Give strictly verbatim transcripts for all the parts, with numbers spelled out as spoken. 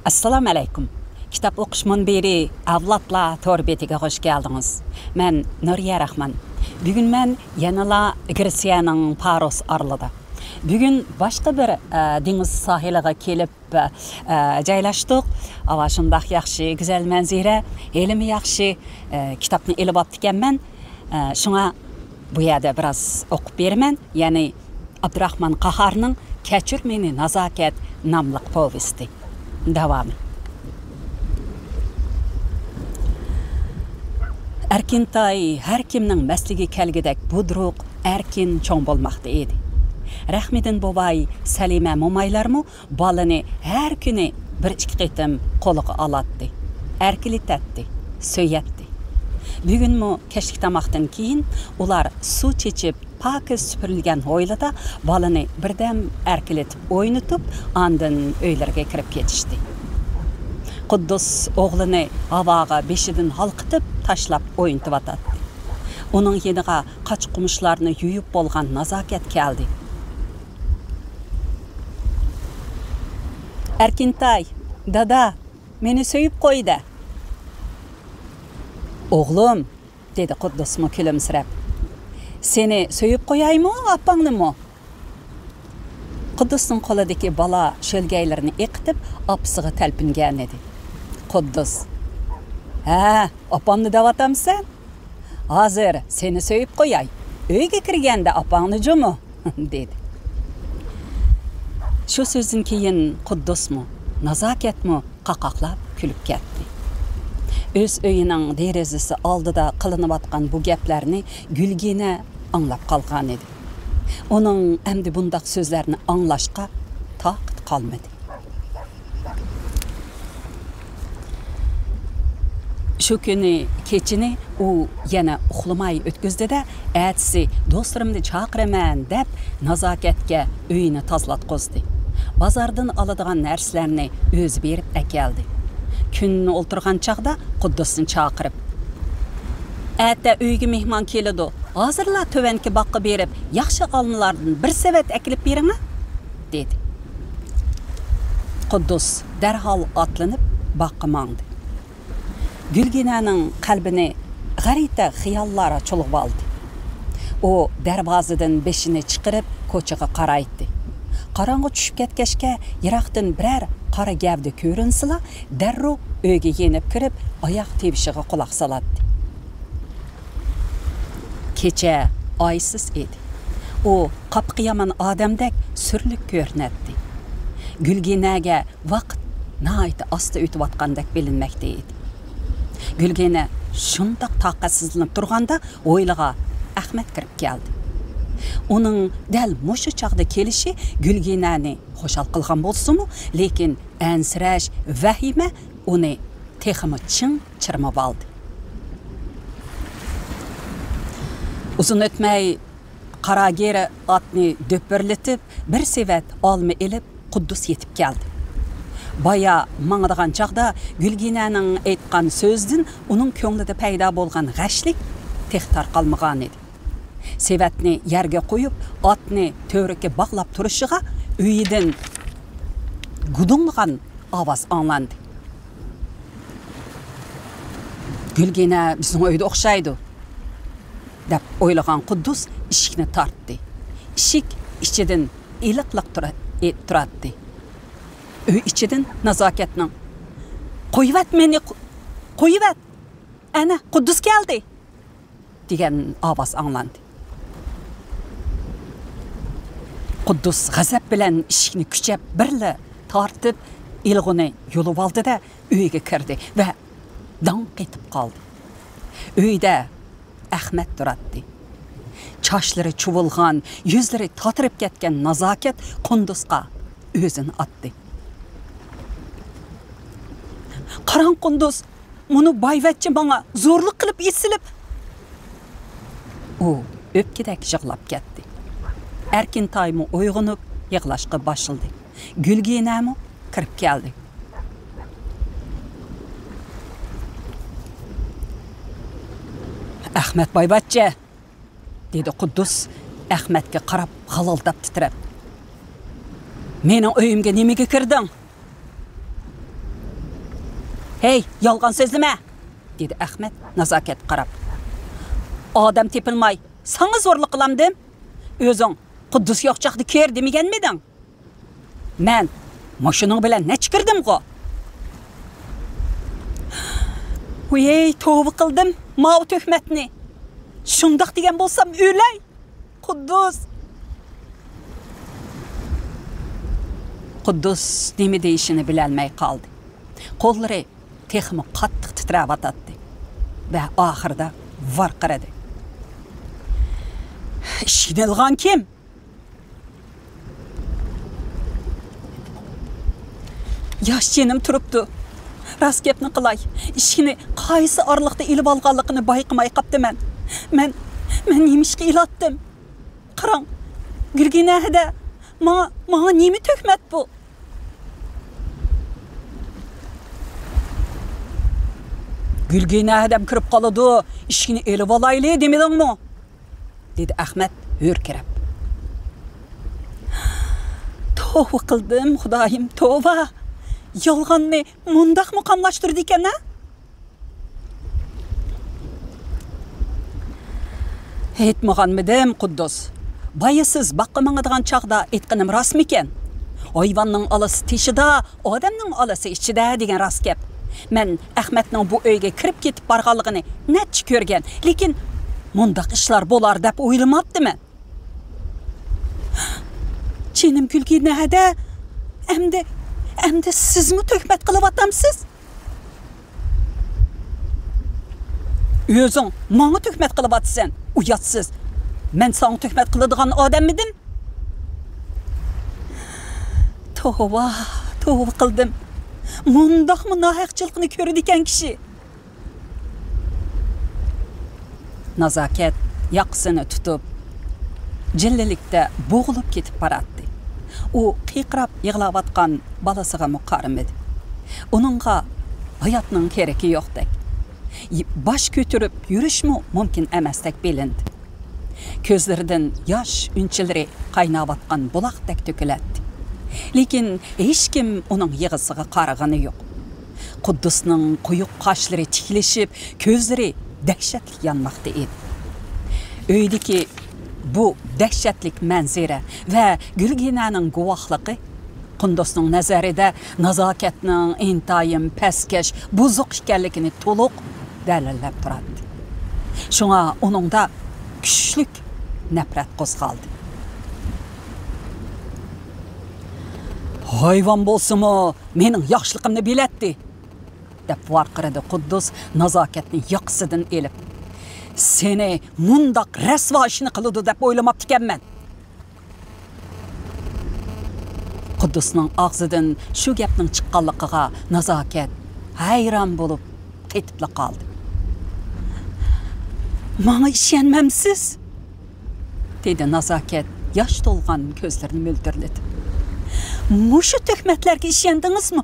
ئەسسالامۇ ئەلەيكۇم. كىتاب ئوقۇش مۇنبىرى ئەۋلادلار تور بېتىگە خۇش كەلدىڭىز. مەن نۇرىيە راخمان. بۈگۈن مەن يەنىلا گرېتسىيەنىڭ پاروس ئارىلىدا. بۈگۈن باشقا بىر، ئە، دېڭىز ساھىلىغا كېلىپ، ئە، جايلاشتۇق. ھاۋا شۇنداق ياخشى، گۈزەل مەنزىرە، ھېلىمۇ ياخشى، ئە، كىتابنى ئېلىۋاپتىكەنمەن. ئە، شۇڭا بۇ يەردە بىراز ئوقۇپ بېرىمەن. يەنى ئابدۇراخمان قاھارنىڭ «كەچۈر مېنى، نازاكەت» ناملىق پوۋېستى. داۋامى. ئەركىنتاي ھەر كىمنىڭ مەستىگە كەلگۈدەك بۇدرۇق، ئەركىن، چوڭ بولماقتا ئىدى. رەھمىدىن بوۋاي، سەلىمە مومايلارمۇ بالىنى ھەر كۈنى بىر ئىككى قېتىم قولىغا ئالاتتى، ئەركىلىتەتتى، سۆيەتتى. بۈگۈنمۇ كەچلىك تاماقتىن كېيىن ئۇلار سۇ چېچىپ، پاكىز سۈپۈرۈلگەن ھويلىدا بالىنى بىردەم ئەركىلىتىپ ئوينىتىپ، ئاندىن ئۆيلىرىگە كىرىپ كېتىشتى. قۇددۇس ئوغلىنى ھاۋاغا بېشىدىن ھالقىتىپ تاشلاپ ئوينىتىۋاتاتتى. ئۇنىڭ يېنىغا قاچا-قۇمۇچلارنى يۇيۇپ بولغان نازاكەت كەلدى. «ئەركىنتاي، دادا، مېنى سۆيۈپ قوي-دە.» «ئوغلۇم،» دېدى قۇددۇسمۇ كۈلۈمسىرەپ. «سېنى سۆيۈپ قويايمۇ، ئاپاڭنىمۇ؟» قۇددۇسنىڭ قولىدىكى بالا شۆلگەيلىرىنى ئېقىتىپ، ئاپىسىغا تەلپۈنگەنىدى. قۇددۇس: «ھە، ئاپامنى دەۋاتامسەن؟ ھازىر سېنى سۆيۈپ قوياي، ئۆيگە كىرگەندە ئاپاڭنى جۇمۇ.» دېدى. شۇ سۆزدىن كېيىن قۇددۇسمۇ، نازاكەتمۇ قاقاقلاپ كۈلۈپ كەتتى. ئۆز ئۆيىنىڭ دېرىزىسى ئالدىدا قىلىنىۋاتقان بۇ گەپلەرنى گۈلگىنە ئاڭلاپ قالغانىدى. ئۇنىڭ ئەمدى بۇنداق سۆزلەرنى ئاڭلاشقا تاقىتى قالمىدى. شۇ كۈنى كېچىنى ئۇ يەنە ئۇخلىماي ئۆتكۈزدى-دە، ئەتىسى «دوستلىرىمنى چاقىرىمەن» دەپ، نازاكەتكە ئۆيىنى تازىلاتقۇزدى. بازاردىن ئالىدىغان نەرسىلەرنى ئۆزى بېرىپ ئەكەلدى. كۈننى ئولتۇرغان چاغدا قۇددۇسنى چاقىرىپ: «ئەتە ئۆيگە مېھمان كېلىدۇ. ھازىرلا تۆۋەنكى باغقا بېرىپ، ياخشى ئالمىلاردىن بىر سېۋەت ئەكېلىپ بېرىڭە» دېدى. قۇددۇس دەرھال ئاتلىنىپ باغقا ماڭدى. گۈلگىنەنىڭ قەلبىنى غەلىتە خىياللار چۇلغىۋالدى. ئۇ دەرۋازىدىن بېشىنى چىقىرىپ كوچىغا قارايتتى. قاراڭغۇ چۈشۈپ كەتكەچكە يىراقتىن بىرەر قارا گەۋدە كۆرۈنسىلا، دەررۇ ئۆيگە يېنىپ كىرىپ ئاياغ تىۋىشىغا قۇلاق سالاتتى. كېچە ئايسىز ئىدى. ئۇ قاپىقى يامان ئادەمدەك سۈرلۈك كۆرۈنەتتى. گۈلگىنەگە ۋاقىت ناھايىتى ئاستا ئۆتۈۋاتقاندەك بىلىنمەكتە ئىدى. گۈلگىنە شۇنداق تاقەتسىزلىنىپ تۇرغاندا ھويلىغا ئەخمەت كىرىپ كەلدى. ئۇنىڭ دەل مۇشۇ چاغدا كېلىشى گۈلگىنەنى خۇشال قىلغان بولسىمۇ، لېكىن ئەنسىرەش، ۋەھىمە ئۇنى تېخىمۇ چىڭ چىرمىۋالدى. ئۇزۇن ئۆتمەي، قاراگىر ئاتنى دۆپۈرلىتىپ، بىر سېۋەت ئالما ئېلىپ، قۇددۇس يېتىپ كەلدى. بايا ماڭىدىغان چاغدا گۈلگىنەنىڭ ئېيتقان سۆزىدىن ئۇنىڭ كۆڭلىدە پەيدا بولغان غەشلىك تېخى تارقالمىغانىدى. سېۋەتنى يەرگە قويۇپ، ئاتنى تۈۋرۈككە باغلاپ تۇرۇشىغا ئۆيىدىن گۇدۇڭلىغان ئاۋاز ئاڭلاندى. «گۈلگىنە بىزنىڭ ئۆيدە ئوخشايدۇ» دەپ ئويلىغان قۇددۇس ئىشىكنى تارتتى. ئىشىك ئىچىدىن ئىلىقلىق تۇرا-، ئېتىپ تۇراتتى. ئۆي ئىچىدىن نازاكەتنىڭ: «قويۇۋەت مېنى، قو-، قويۇۋەت! ئەنە، قۇددۇس كەلدى!» دېگەن ئاۋاز ئاڭلاندى. قۇددۇس غەزەپ بىلەن ئىشىكنى كۈچەپ بىرلا تارتىپ، ئىلغۇنى يۇلۇۋالدى-دە، ئۆيگە كىردى ۋە داڭ قېتىپ قالدى. ئۆيدە ئەخمەت تۇراتتى. چاچلىرى چۇۋۇلغان، يۈزلىرى تاتىرىپ كەتكەن نازاكەت قۇندۇزغا ئۆزىنى ئاتتى. «قاراڭ قۇندۇز، مۇنۇ بايۋەچچە ماڭا زورلۇق قىلىپ ئېسىلىپ!» ئۇ ئۆپكىدەك يىغلاپ كەتتى. ئەركىنتايمۇ ئويغىنىپ يىغلاشقا باشلىدى. گۈلگىنەمۇ كىرىپ كەلدى. «ئەخمەت بايۋەچچە!» دېدى قۇددۇس ئەخمەتكە قاراپ غالىلداپ تىترەپ. «مېنىڭ ئۆيۈمگە نېمىگە كىردىڭ؟» ھەي، يالغان سۆزلىمە! دېدى ئەخمەت نازاكەتكە قاراپ. ئادەم تېپىلماي، ساڭا زورلۇق قىلامدىم؟ ئۆزۈڭ قۇددۇس يوق چاغدا كىر دېمىگەنمىدىڭ؟ مەن مۇشۇنىڭ بىلەن نەچچە كىردىمغۇ؟ ۋىي، توۋا قىلدىم ماۋۇ تۆھمەتنى. شۇنداق دېگەن بولسام ئۆلەي! قۇددۇس! قۇددۇس نېمە دېيىشىنى بىلەلمەي قالدى. قوللىرى تېخىمۇ قاتتىق تىترەۋاتاتتى ۋە ئاخىرىدا ۋارقىرىدى. ئىشىكنى ئىلغان كىم؟ ياش جېنىم تۇرۇپتۇ. راست گەپنى قىلاي، ئىشىكنى قايسى ئارىلىقتا ئېلىۋالغانلىقىنى بايقىماي قاپتىمەن. مەن، مەن نېمىشقا ئېلاتتىم؟ قاراڭ، گۈلگىنە ھەدە، ماڭا، ماڭا نېمە تۆھمەت بۇ؟ گۈلگىنە ھەدەم كىرىپ قالىدۇ، ئىشىكنى ئېلىۋالايلى دېمىدىڭمۇ؟ دېدى ئەخمەت ھۆركىرەپ. توۋا قىلدىم، خۇدايىم، توۋا! يالغاننى مۇنداقمۇ قاملاشتۇرىدىكەن ھە؟ ئېيتمىغانمىدىم، قۇددۇس؟ بايا سىز باغقا ماڭىدىغان چاغدا ئېيتقىنىم راستمىكەن؟ ھايۋاننىڭ ئالىسى تېشىدا، ئادەمنىڭ ئالىسى ئىچىدە دېگەن راست گەپ. مەن ئەخمەتنىڭ بۇ ئۆيگە كىرىپ كېتىپ بارغانلىقىنى نەچچە كۆرگەن، لېكىن مۇنداق ئىشلار بولار دەپ ئويلىماپتىمەن. جېنىم گۈلگىنە ھەدە، ئەمدى، ئەمدى سىزمۇ تۆھمەت قىلىۋاتامسىز؟ ئۆزۈڭ ماڭا تۆھمەت قىلىۋاتىسەن، ئۇياتسىز. مەن ساڭا تۆھمەت قىلىدىغان ئادەممىدىم؟ توۋا، توۋا قىلدىم. مۇنداقمۇ ناھەقچىلىقنى كۆرىدىكەن كىشى. نازاكەت ياقىسىنى تۇتۇپ، جىللىلىكتە بوغۇلۇپ كېتىپ باراتتى. ئۇ قىيقىراپ يىغلاۋاتقان بالىسىغىمۇ قارىمىدى. ئۇنىڭغا ھاياتنىڭ كېرىكى يوقتەك، باش كۆتۈرۈپ يۈرۈشمۇ مۇمكىن ئەمەستەك بىلىندى. كۆزلىرىدىن ياش ئۈنچىلىرى قايناۋاتقان بۇلاقتەك تۆكۈلەتتى. لېكىن ھېچكىم ئۇنىڭ يىغىسىغا قارىغىنى يوق. قۇددۇسنىڭ قويۇق قاشلىرى تىكلىشىپ، كۆزلىرى دەھشەتلىك يانماقتا ئىدى. ئۆيدىكى بۇ دەھشەتلىك مەنزىرە ۋە گۈلگىنەنىڭ گۇۋاھلىقى قۇندۇسنىڭ نەزىرىدە نازاكەتنىڭ ئىنتايىن پەسكەش، بۇزۇق ئىكەنلىكىنى تولۇق دەلىللەپ تۇراتتى. شۇڭا ئۇنىڭدا كۈچلۈك نەپرەت قوزغالدى. ھايۋان بولسىمۇ مېنىڭ ياخشىلىقىمنى بىلەتتى، دەپ ۋارقىرىدى قۇددۇس نازاكەتنى ياقىسىدىن ئېلىپ. سېنى مۇنداق رەسۋا ئىشنى قىلىدۇ دەپ ئويلىماپتىكەنمەن. قۇددۇسنىڭ ئاغزىدىن شۇ گەپنىڭ چىققانلىقىغا نازاكەت ھەيران بولۇپ قېتىپلا قالدى. ماڭا ئىشەنمەمسىز؟ دېدى نازاكەت ياش تولغان كۆزلىرىنى مۆلدۈرلىتىپ. مۇشۇ تۆھمەتلەرگە ئىشەندىڭىزمۇ؟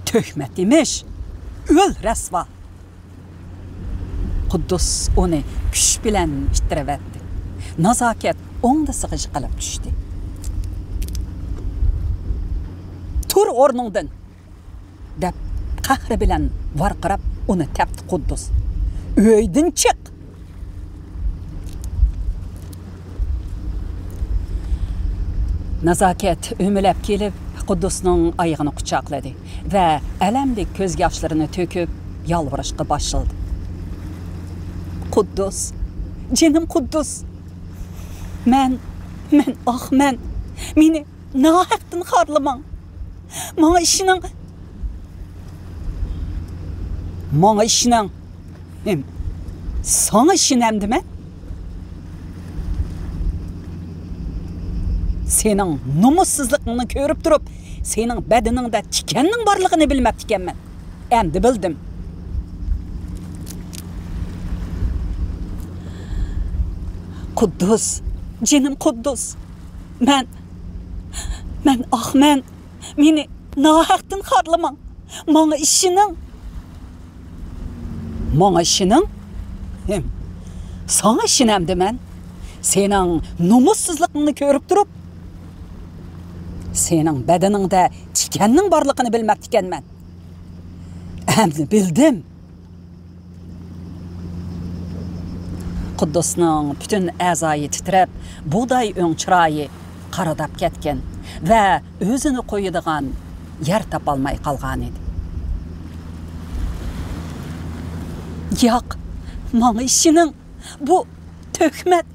تۆھمەت ئىمىش، ئۆل رەسۋا! قۇددۇس ئۇنى كۈچ بىلەن ئىتتىرىۋەتتى. نازاكەت ئوڭدىسىغا يىقىلىپ چۈشتى. تۇر ئورنۇڭدىن! دەپ قەھرى بىلەن ۋارقىراپ ئۇنى تەپتى قۇددۇس. ئۆيدىن چىق! نازاكەت ئۆمىلەپ كېلىپ، قۇددۇسنىڭ ئايىغىنى قۇچاقلىدى ۋە ئەلەملىك كۆز ياشلىرىنى تۆكۈپ يالۋۇرۇشقا باشلىدى. قۇددۇس، جېنىم قۇددۇس! مەن، مەن ئاقمەن! مېنى ناھەقتىن خارلىماڭ! ماڭا ئىشىنىڭ! ماڭا ئىشىنىڭ! ھىم، ساڭا ئىشىنەمدىمەن؟ سېنىڭ نومۇسسىزلىقىڭنى كۆرۈپ تۇرۇپ، سېنىڭ بەدىنىڭدە تىكەننىڭ بارلىقىنى بىلمەپتىكەنمەن. ئەمدى بىلدىم. قۇددۇس، جېنىم قۇددۇس. مەن، مەن ئاقمەن. مېنى ناھەقتىن خارلىماڭ. ماڭا ئىشىنىڭ. ماڭا ئىشىنىڭ؟ ھىم. ساڭا ئىشىنەمدىمەن؟ سېنىڭ نومۇسسىزلىقىڭنى كۆرۈپ تۇرۇپ. سېنىڭ بەدىنىڭدە تىكەننىڭ بارلىقىنى بىلمەپتىكەنمەن. ئەمدى بىلدىم. قۇددۇسنىڭ پۈتۈن ئەزايى تىترەپ، بۇغداي ئۆڭ چىرايى قارىداپ كەتكەن ۋە ئۆزىنى قويىدىغان يەر تاپالماي قالغانىدى. ياق، ماڭا ئىشىنىڭ. بۇ تۆھمەت.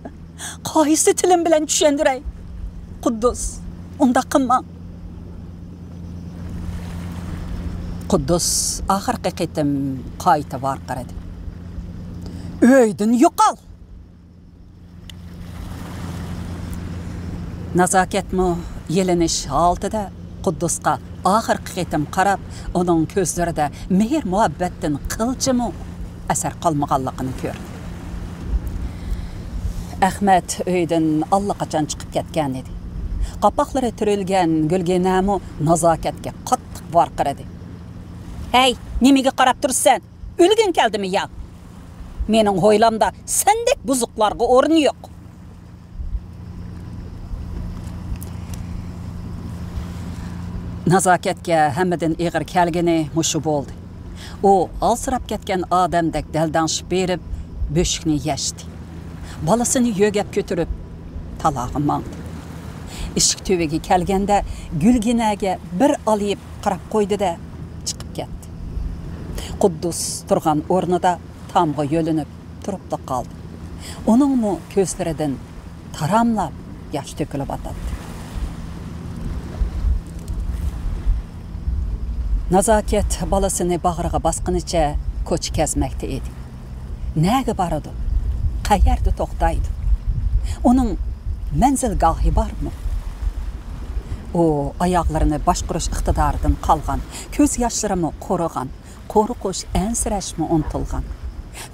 قايسى تىلىم بىلەن چۈشەندۈرەي؟ قۇددۇس، ئۇنداق قىلماڭ. قۇددۇس ئاخىرقى قېتىم قايتا ۋارقىرىدى. ئۆيدىن يوقال! نازاكەتمۇ يېلىنىش ھالىتىدە قۇددۇسقا ئاخىرقى قېتىم قاراپ، ئۇنىڭ كۆزلىرىدە مېھىر-مۇھەببەتتىن قىلچىمۇ ئەسەر قالمىغانلىقىنى كۆردى. ئەخمەت ئۆيدىن ئاللىقاچان چىقىپ كەتكەنىدى. قاپاقلىرى تۈرۈلگەن گۈلگىنەمۇ نازاكەتكە قاتتىق ۋارقىرىدى. ھەي، نېمىگە قاراپ تۇرىسەن؟ ئۆلگۈڭ كەلدىمۇ يا؟ مېنىڭ ھويلامدا سەندەك بۇزۇقلارغا ئورۇن يوق. نازاكەتكە ھەممىدىن ئېغىر كەلگىنى مۇشۇ بولدى. ئۇ ئالسىراپ كەتكەن ئادەمدەك دەلدەڭشىپ بېرىپ، بۆشۈكنى يەشتى. بالىسىنى يۆگەپ كۆتۈرۈپ، تالاغا ماڭدى. ئىشىك تۈۋىگە كەلگەندە، گۈلگىنەگە بىر ئالىيىپ قاراپ قويدى-دە، چىقىپ كەتتى. قۇددۇس تۇرغان ئورنىدا تامغا يۆلىنىپ تۇرۇپلا قالدى. ئۇنىڭمۇ كۆزلىرىدىن تاراملاپ ياش تۆكۈلۈۋاتاتتى. نازاكەت بالىسىنى باغرىغا باسقىنىچە كوچا كەزمەكتە ئىدى. نەگە بارىدۇ؟ قەيەردە توختايدۇ؟ ئۇنىڭ مەنزىلگاھى بارمۇ؟ ئۇ ئاياغلىرىنى باشقۇرۇش ئىقتىدارىدىن قالغان، كۆز ياشلىرىمۇ قۇرۇغان، قورقۇش، ئەنسىرەشمۇ ئۇنتۇلغان.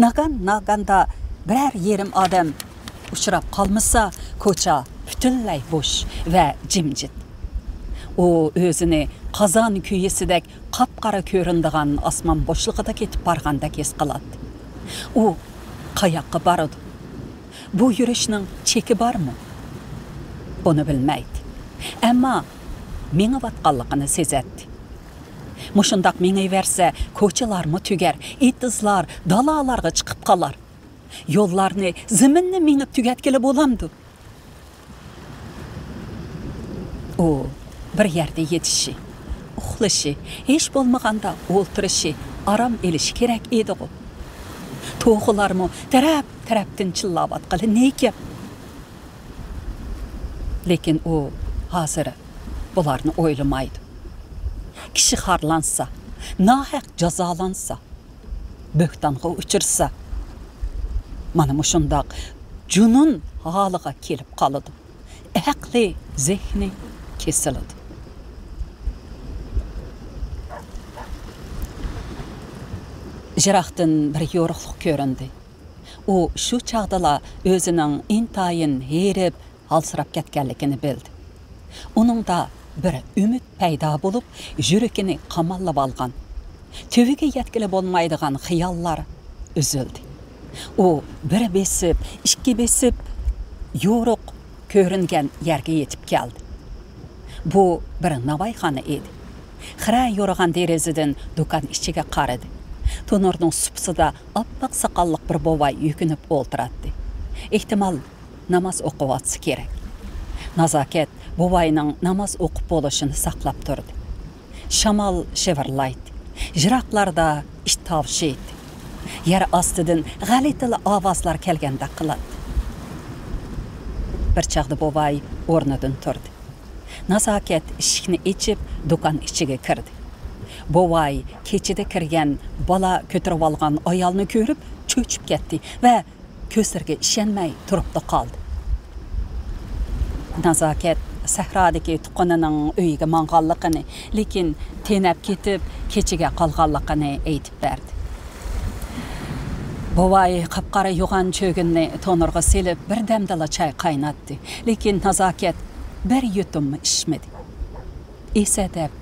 ناگان-ناگاندا بىرەر يېرىم ئادەم ئۇچراپ قالمىسا، كوچا پۈتۈنلەي بوش ۋە جىمجىت. ئۇ ئۆزىنى قازان كۈيىسىدەك قاپقارا كۆرۈنىدىغان ئاسمان بوشلۇقىدا كېتىپ بارغاندەك ھېس قىلاتتى. ئۇ قاياققا بارىدۇ؟ بۇ يۈرۈشنىڭ چېكى بارمۇ؟ بۇنى بىلمەيتتى. ئەمما مېڭىۋاتقانلىقىنى سېزەتتى. مۇشۇنداق مېڭىۋەرسە، كوچىلارمۇ تۈگەر، ئېتىزلار، دالالارغا چىقىپ قالار. يوللارنى، زېمىننى مېڭىپ تۈگەتكىلى بولامدۇ؟ ئۇ بىر يەردە يېتىشى، ئۇخلىشى، ھېچ بولمىغاندا ئولتۇرۇشى، ئارام ئېلىشى كېرەك ئىدىغۇ. توخۇلارمۇ تەرەپ-تەرەپتىن چىللاۋاتقىلى نېكەپ. لېكىن ئۇ ھازىر بۇلارنى ئويلىمايدۇ. كىشى خارلانسا، ناھەق جازالانسا، بۆھتانغا ئۇچرىسا، مانا مۇشۇنداق جۇنۇن ھالىغا كېلىپ قالىدۇ. ئەقلى، زېھنى كېسىلىدۇ. يىراقتىن بىر يورۇقلۇق كۆرۈندى. ئۇ شۇ چاغدىلا ئۆزىنىڭ ئىنتايىن ھېرىپ، ھالسىراپ كەتكەنلىكىنى بىلدى. ئۇنىڭدا بىر ئۈمىد پەيدا بولۇپ، يۈرىكىنى قاماللىۋالغان، تۈۋىگە يەتكىلى بولمايدىغان خىياللار ئۈزۈلدى. ئۇ بىر بېسىپ، ئىككى بېسىپ، يورۇق كۆرۈنگەن يەرگە يېتىپ كەلدى. بۇ بىر ناۋايخانا ئىدى. خىرە يورۇغان دېرىزىدىن دۇكان ئىچىگە قارىدى. تونۇرنىڭ سۇپىسىدا ئاپئاق ساقاللىق بىر بوۋاي يۈكۈنۈپ ئولتۇراتتى. ئېھتىمال، ناماز ئوقۇۋاتسا كېرەك. نازاكەت بوۋاينىڭ ناماز ئوقۇپ بولۇشىنى ساقلاپ تۇردى. شامال شىۋىرلايتتى. يىراقلاردا ئىت ھاۋشىيتتى. يەر ئاستىدىن غەلىتىلا ئاۋازلار كەلگەندەك قىلاتتى. بىر چاغدا بوۋاي ئورنىدىن تۇردى. نازاكەت ئىشىكنى ئېچىپ، دۇكان ئىچىگە كىردى. بوۋاي كېچىدە كىرگەن بالا كۆتۈرۈۋالغان ئايالنى كۆرۈپ چۆچۈپ كەتتى ۋە كۆزلىرىگە ئىشەنمەي تۇرۇپلا قالدى. نازاكەت سەھرادىكى تۇغقىنىنىڭ ئۆيىگە ماڭغانلىقىنى، لېكىن تېنەپ كېتىپ، كېچىگە قالغانلىقىنى ئېيتىپ بەردى. بوۋاي قاپقارا يوغان چۆگۈننى تونۇرغا سېلىپ، بىردەمدىلا چاي قايناتتى. لېكىن نازاكەت بىر يۇتۇممۇ ئىچمىدى. ئېسە دەپ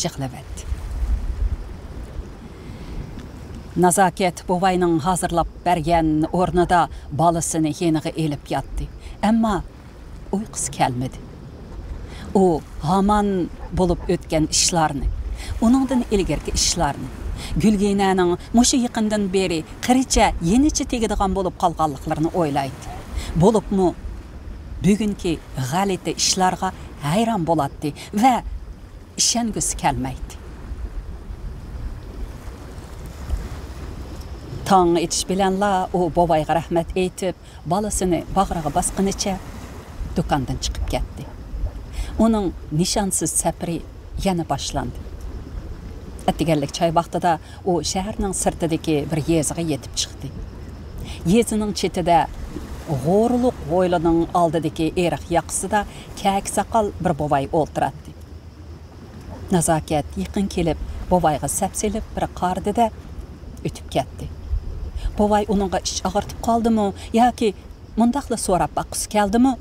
يىغلىۋەتتى. نازاكەت بوۋاينىڭ ھازىرلاپ بەرگەن ئورنىدا بالىسىنى يېنىغا ئېلىپ ياتتى. ئەمما ئۇيقۇسى كەلمىدى. ئۇ ھامان بولۇپ ئۆتكەن ئىشلارنى، ئۇنىڭدىن ئىلگىرىكى ئىشلارنى، گۈلگىنەنىڭ مۇشۇ يېقىندىن بېرى قېرىچە يېنىچە تېگىدىغان بولۇپ قالغانلىقلىرىنى ئويلايتتى. بولۇپمۇ بۈگۈنكى غەلىتە ئىشلارغا ھەيران بولاتتى ۋە ئىشەنگۈسى كەلمەيتتى. تاڭ ئېتىش بىلەنلا ئۇ بوۋايغا رەھمەت ئېيتىپ، بالىسىنى باغرىغا باسقىنىچە دۇكاندىن چىقىپ كەتتى. ئۇنىڭ نىشانسىز سەپىرى يەنە باشلاندى. ئەتىگەنلىك چاي ۋاقتىدا ئۇ شەھەرنىڭ سىرتىدىكى بىر يېزىغا يېتىپ چىقتى. يېزىنىڭ چېتىدە غورلۇق ھويلىنىڭ ئالدىدىكى ئېرىق ياقىسىدا كەكە ساقال بىر بوۋاي ئولتۇراتتى. نازاكەت يېقىن كېلىپ، بوۋايغا سەپ سېلىپ بىر قارىدى-دە، ئۆتۈپ كەتتى. بوۋاي ئۇنىڭغا ئىچ ئاغرىتىپ قالدىمۇ ياكى مۇنداقلا سوراپ باققۇسى كەلدىمۇ؟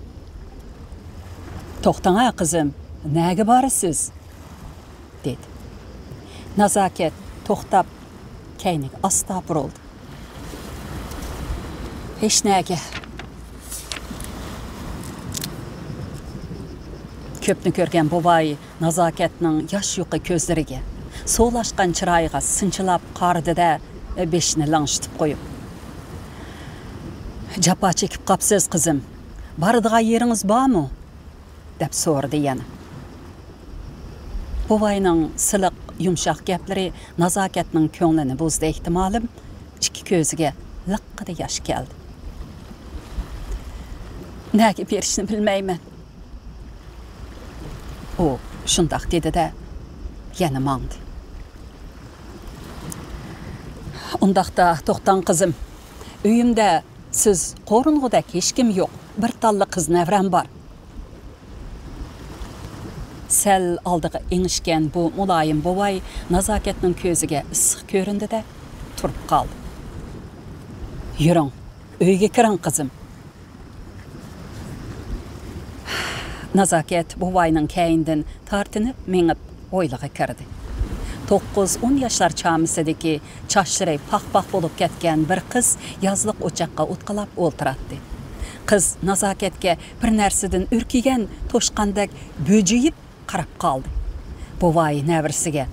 «توختاڭ ھە، قىزىم، نەگە بارىسىز؟» دېدى. نازاكەت توختاپ، كەينىگە ئاستا بۇرۇلدى. «ھېچنەگە.» كۆپنى كۆرگەن بوۋاي نازاكەتنىڭ ياش يۇقى كۆزلىرىگە، سۇلاشقان چىرايىغا سىنچىلاپ قارىدى-دە، بېشىنى لىڭشىتىپ قويۇپ، «جاپا چېكىپ قاپسىز، قىزىم. بارىدىغان يېرىڭىز بارمۇ؟» دەپ سورىدى يەنە. بوۋاينىڭ سىلىق، يۇمشاق گەپلىرى نازاكەتنىڭ كۆڭلىنى بۇزدى ئېھتىمالىم، ئىككى كۆزىگە لىققىدە ياش كەلدى. «نەگە بېرىشنى بىلمەيمەن.» ئۇ شۇنداق دېدى-دە، يەنە ماڭدى. «ئۇنداقتا توختاڭ، قىزىم. ئۆيۈمدە سىز قورۇنغۇدەك ھېچكىم يوق، بىر تاللا قىز نەۋرەم بار.» سەل ئالدىغا ئېڭىشكەن بۇ مۇلايىم بوۋاي نازاكەتنىڭ كۆزىگە ئىسسىق كۆرۈندى-دە، تۇرۇپ قالدى. «يۈرۈڭ، ئۆيگە كىرىڭ، قىزىم.» نازاكەت بوۋاينىڭ كەينىدىن تارتىنىپ مېڭىپ، ھويلىغا كىردى. توققۇز، ئون ياشلار چامىسىدىكى، چاچلىرى پاخ-پاخ بولۇپ كەتكەن بىر قىز يازلىق ئوچاققا ئوت قالاپ ئولتۇراتتى. قىز نازاكەتكە بىر نەرسىدىن ئۈركۈگەن توشقاندەك بۆجىيىپ قاراپ قالدى. بوۋاي نەۋرىسىگە: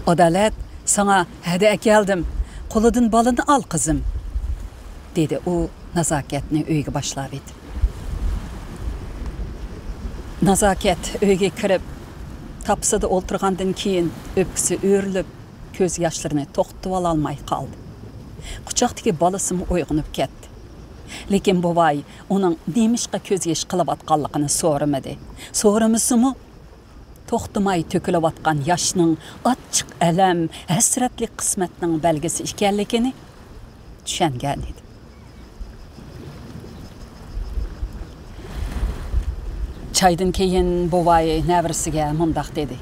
«ئادالەت، ساڭا ھەدە ئەكەلدىم، قولىدىن بالىنى ئال، قىزىم.» دېدى ئۇ نازاكەتنى ئۆيگە باشلاۋېتىپ. نازاكەت ئۆيگە كىرىپ، تاپىسىدا ئولتۇرغاندىن كېيىن، ئۆپكىسى ئۆرۈلۈپ، كۆز ياشلىرىنى توختىتىۋالالماي قالدى. قۇچاقتىكى بالىسىمۇ ئويغىنىپ كەتتى. لېكىن بوۋاي ئۇنىڭ نېمىشقا كۆز يېشى قىلىۋاتقانلىقىنى سورىمىدى. سورىمىسىمۇ، توختىماي تۆكۈلۈۋاتقان ياشنىڭ ئاچچىق ئەلەم، ھەسرەتلىك قىسمەتنىڭ بەلگىسى ئىكەنلىكىنى چۈشەنگەنىدى. چايدىن كېيىن بوۋاي نەۋرىسىگە مۇنداق دېدى: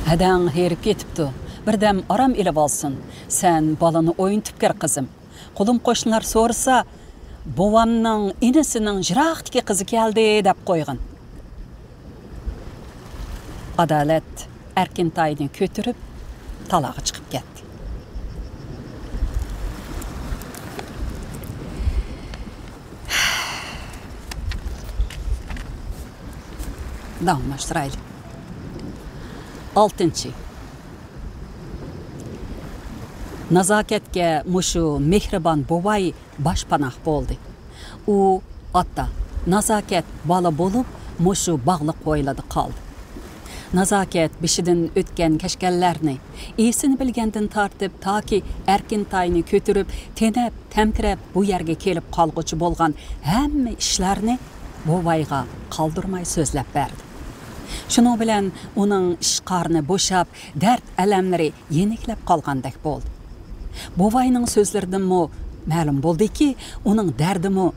«ھەدەڭ ھېرىپ كېتىپتۇ، بىردەم ئارام ئېلىۋالسۇن. سەن بالىنى ئوينىتىپ كىر، قىزىم. قولۇم-قوشنىلار سورىسا، بوۋامنىڭ ئىنىسىنىڭ يىراقتىكى قىزى كەلدى، دەپ قويغىن.» ئادالەت ئەركىنتاينى كۆتۈرۈپ، تالاغا چىقىپ كەتتى. داۋاملاشتۇرايلى. ئالتىنچى. نازاكەتكە مۇشۇ مېھرىبان بوۋاي باشپاناھ بولدى. ئۇ ئاتا، نازاكەت بالا بولۇپ، مۇشۇ باغلىق ھويلىدا قالدى. نازاكەت بېشىدىن ئۆتكەن-كەچكەنلەرنى، ئېسىنى بىلگەندىن تارتىپ تاكى ئەركىنتاينى كۆتۈرۈپ، تېنەپ-تەمتىرەپ بۇ يەرگە كېلىپ قالغۇچە بولغان ھەممە ئىشلارنى بوۋايغا قالدۇرماي سۆزلەپ بەردى. شۇنىڭ بىلەن ئۇنىڭ ئىچ قارنى بوشاپ، دەرد-ئەلەملىرى يېنىكلەپ قالغاندەك بولدى. بوۋاينىڭ سۆزلىرىدىنمۇ مەلۇم بولدىكى، ئۇنىڭ دەردىمۇ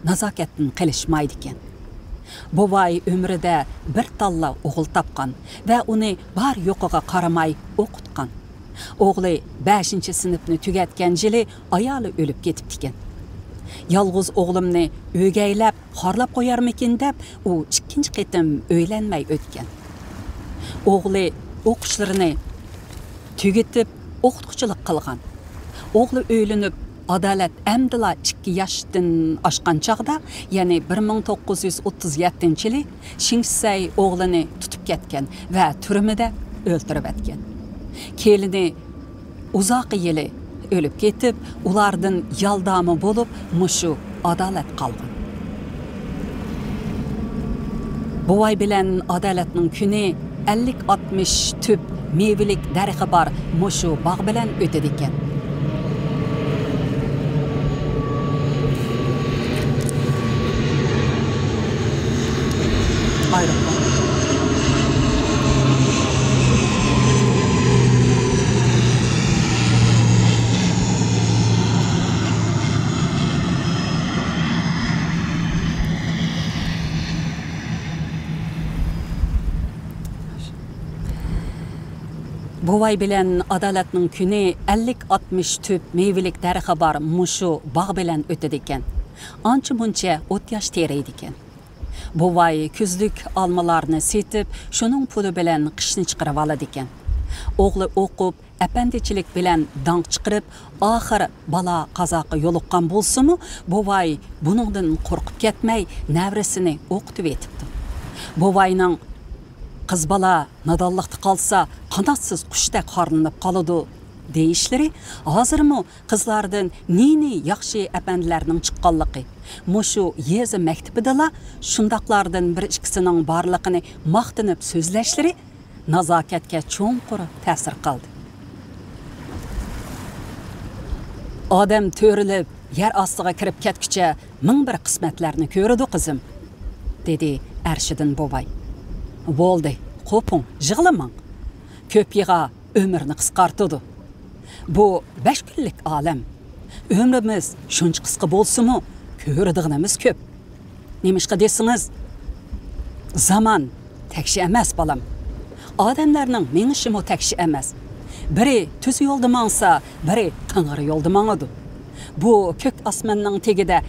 نازاكەتتىن قېلىشمايدىكەن. بوۋاي ئۆمرىدە بىر تاللا ئوغۇل تاپقان ۋە ئۇنى بار-يوقىغا قارىماي ئوقۇتقان. ئوغلى بەشىنچى سىنىپنى تۈگەتكەن يىلى ئايالى ئۆلۈپ كېتىپتىكەن. يالغۇز ئوغلۇمنى ئۆگەيلەپ، خارلاپ قويارمىكىن دەپ، ئۇ ئىككىنچى قېتىم ئۆيلەنمەي ئۆتكەن. ئوغلى ئوقۇشلىرىنى تۈگىتىپ، ئوقۇتقۇچىلىق قىلغان. ئوغلى ئۆيلىنىپ، ئادالەت ئەمدىلا ئىككى ياشتىن ئاشقان چاغدا، يەنى بىر مىڭ توققۇز يۈز ئوتتۇز يەتتىنچى يىلى شېڭ شىسەي ئوغلىنى تۇتۇپ كەتكەن ۋە تۈرمىدە ئۆلتۈرۈۋەتكەن. كېلىنى ئۇزاقى يىلى ئۆلۈپ كېتىپ، ئۇلاردىن يالدامى بولۇپ مۇشۇ ئادالەت قالغان. بوۋاي بىلەن ئادالەتنىڭ كۈنى ئەللىك ئاتمىش تۈپ مېۋىلىك دەرىخى بار مۇشۇ باغ بىلەن ئۆتىدىكەن. ئايروپىلان. بوۋاي بىلەن ئادالەتنىڭ كۈنى ئەللىك ئاتمىش تۈپ مېۋىلىك دەرىخى بار مۇشۇ باغ بىلەن ئۆتىدىكەن. ئانچە-مۇنچە ئوت-ياش تېرىيدىكەن. بوۋاي كۈزلۈك ئالمىلارنى سېتىپ، شۇنىڭ پۇلى بىلەن قىشنى چىقىرىۋالىدىكەن. ئوغلى ئوقۇپ، ئەپەندىچىلىك بىلەن داڭ چىقىرىپ، ئاخىر بالا-قازاغا يولۇققان بولسىمۇ، بوۋاي بۇنىڭدىن قورقۇپ كەتمەي، نەۋرىسىنى ئوقۇتۇۋېتىپتۇ. بوۋاينىڭ «قىز بالا نادانلىقتا قالسا، قاناتسىز قۇشتەك خارلىنىپ قالىدۇ» دېيىشلىرى ھازىرمۇ قىزلاردىن نى-نى ياخشى ئەپەندىلەرنىڭ چىققانلىقى، مۇشۇ يېزا مەكتىپىدىلا شۇنداقلاردىن بىر-ئىككىسىنىڭ بارلىقىنى ماختىنىپ سۆزلەشلىرى نازاكەتكە چوڭقۇر تەسىر قىلدى. «ئادەم تۆرىلىپ يەر ئاستىغا كىرىپ كەتكۈچە مىڭ بىر قىسمەتلەرنى كۆرىدۇ، قىزىم»، دېدى ئەرشىدىن بوۋاي. «بولدى، قوپۇڭ، يىغلىماڭ. كۆپ يىغا ئۆمۈرنى قىسقارتىدۇ. بۇ بەش كۈنلۈك ئالەم. ئۆمرىمىز شۇنچە قىسقا بولسىمۇ، كۆرىدىغىنىمىز كۆپ. نېمىشقا دېسىڭىز، زامان تەكشى ئەمەس، بالام. ئادەملەرنىڭ مېڭىشىمۇ تەكشى ئەمەس. بىرى تۈز يولدا ماڭسا، بىرى قىڭغىر يولدا ماڭىدۇ. بۇ كۆك ئاسماننىڭ تېگىدە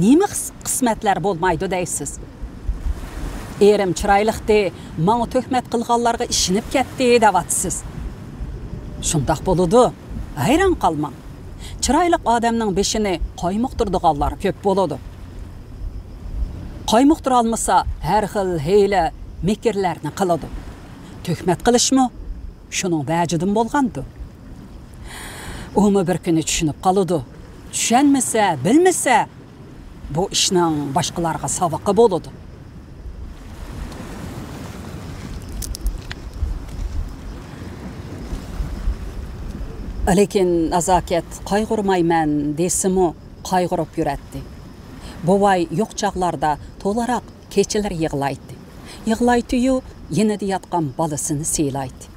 نېمە قىس-، قىسمەتلەر بولمايدۇ دەيسىز؟ ئېرىم چىرايلىقتى، ماڭا تۆھمەت قىلغانلارغا ئىشىنىپ كەتتى دەۋاتىسىز. شۇنداق بولىدۇ، ھەيران قالماڭ. چىرايلىق ئادەمنىڭ بېشىنى قايمۇقتۇرىدىغانلار كۆپ بولىدۇ. قايمۇقتۇرالمىسا، ھەر خىل ھىيلە، مىكىرلەرنى قىلىدۇ. تۆھمەت قىلىشمۇ شۇنىڭ ۋەجىدىن بولغاندۇ. ئۇمۇ بىر كۈنى چۈشىنىپ قالىدۇ. چۈشەنمىسە، بىلمىسە، بۇ ئىشنىڭ باشقىلارغا ساۋىقى بولىدۇ. لېكىن نازاكەت قايغۇرمايمەن دېسىمۇ، قايغۇرۇپ يۈرەتتى. بوۋاي يوق چاغلاردا تولاراق كېچىلىرى يىغلايتتى. يىغلايتتى-يۇ، يېنىدا ياتقان بالىسىنى سىيلايتتى.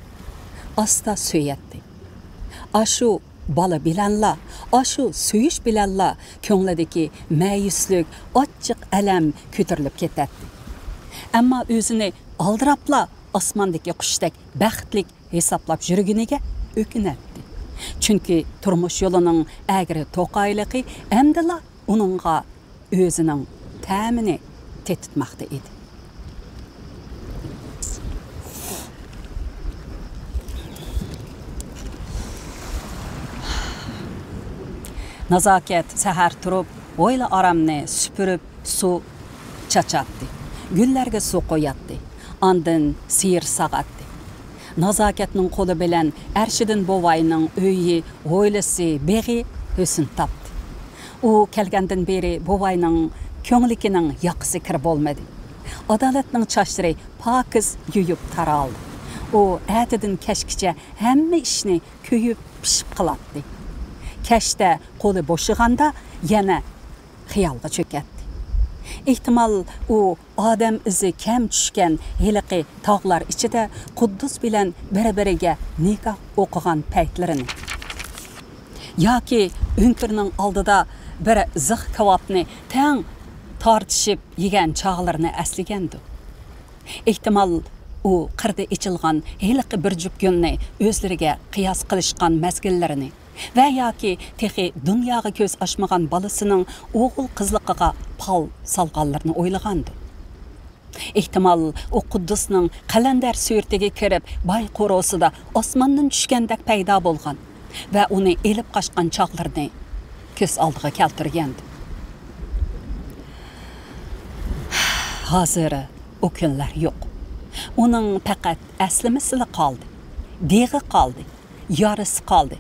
ئاستا سۆيەتتى. ئاشۇ بالا بىلەنلا، ئاشۇ سۆيۈش بىلەنلا كۆڭلىدىكى مەيۈسلۈك، ئاچچىق ئەلەم كۆتۈرۈلۈپ كېتەتتى. ئەمما ئۆزىنى ئالدىراپلا ئاسماندىكى قۇشتەك بەختلىك ھېسابلاپ يۈرگىنىگە ئۆكۈنەتتى. چۈنكى تۇرمۇش يولىنىڭ ئەگرى-توقايلىقى ئەمدىلا ئۇنىڭغا ئۆزىنىڭ تەمىنى تېتىتماقتا ئىدى. نازاكەت سەھەر تۇرۇپ، ھويلا-ئارامنى سۈپۈرۈپ، سۇ چاچاتتى، گۈللەرگە سۇ قۇياتتى، ئاندىن سىيىر ساغاتتى. نازاكەتنىڭ قولى بىلەن ئەرشىدىن بوۋاينىڭ ئۆيى، ھويلىسى، بېغى ھۆسن تاپتى. ئۇ كەلگەندىن بېرى بوۋاينىڭ كۆڭلىكىنىڭ ياقىسى كىر بولمىدى. ئادالەتنىڭ چاچلىرى پاكىز يۇيۇپ تارالدى. ئۇ ئەتىدىن كەچكىچە ھەممە ئىشنى كۆيۈپ پىشىپ قىلاتتى. كەچتە قولى بوشىغاندا يەنە خىيالغا چۆكەتتى. ئېھتىمال، ئۇ ئادەم ئىزى كەم چۈشكەن ھېلىقى تاغلار ئىچىدە قۇددۇس بىلەن بىر-بىرىگە نىكاھ ئوقۇغان پەيتلىرىنى ياكى ئۆڭكۈرنىڭ ئالدىدا بىر زىخ كاۋاپنى تەڭ تارتىشىپ يېگەن چاغلىرىنى ئەسلىگەندۇ. ئېھتىمال، ئۇ قىردا ئېچىلغان ھېلىقى بىر جۈپ گۈلنى ئۆزلىرىگە قىياس قىلىشقان مەزگىللىرىنى ۋە ياكى تېخى دۇنياغا كۆز ئاچمىغان بالىسىنىڭ ئوغۇل-قىزلىقىغا پال سالغانلىرىنى ئويلىغاندۇ. ئېھتىمال، ئۇ قۇددۇسنىڭ قەلەندەر سۈرىتىگە كىرىپ، باي قورۇسىدا ئاسماندىن چۈشكەندەك پەيدا بولغان ۋە ئۇنى ئېلىپ قاچقان چاغلىرىنى كۆز ئالدىغا كەلتۈرگەنىدى. ھازىر ئۇ كۈنلەر يوق. ئۇنىڭ پەقەت ئەسلىمىسىلا قالدى. دېغى قالدى. يارىسى قالدى.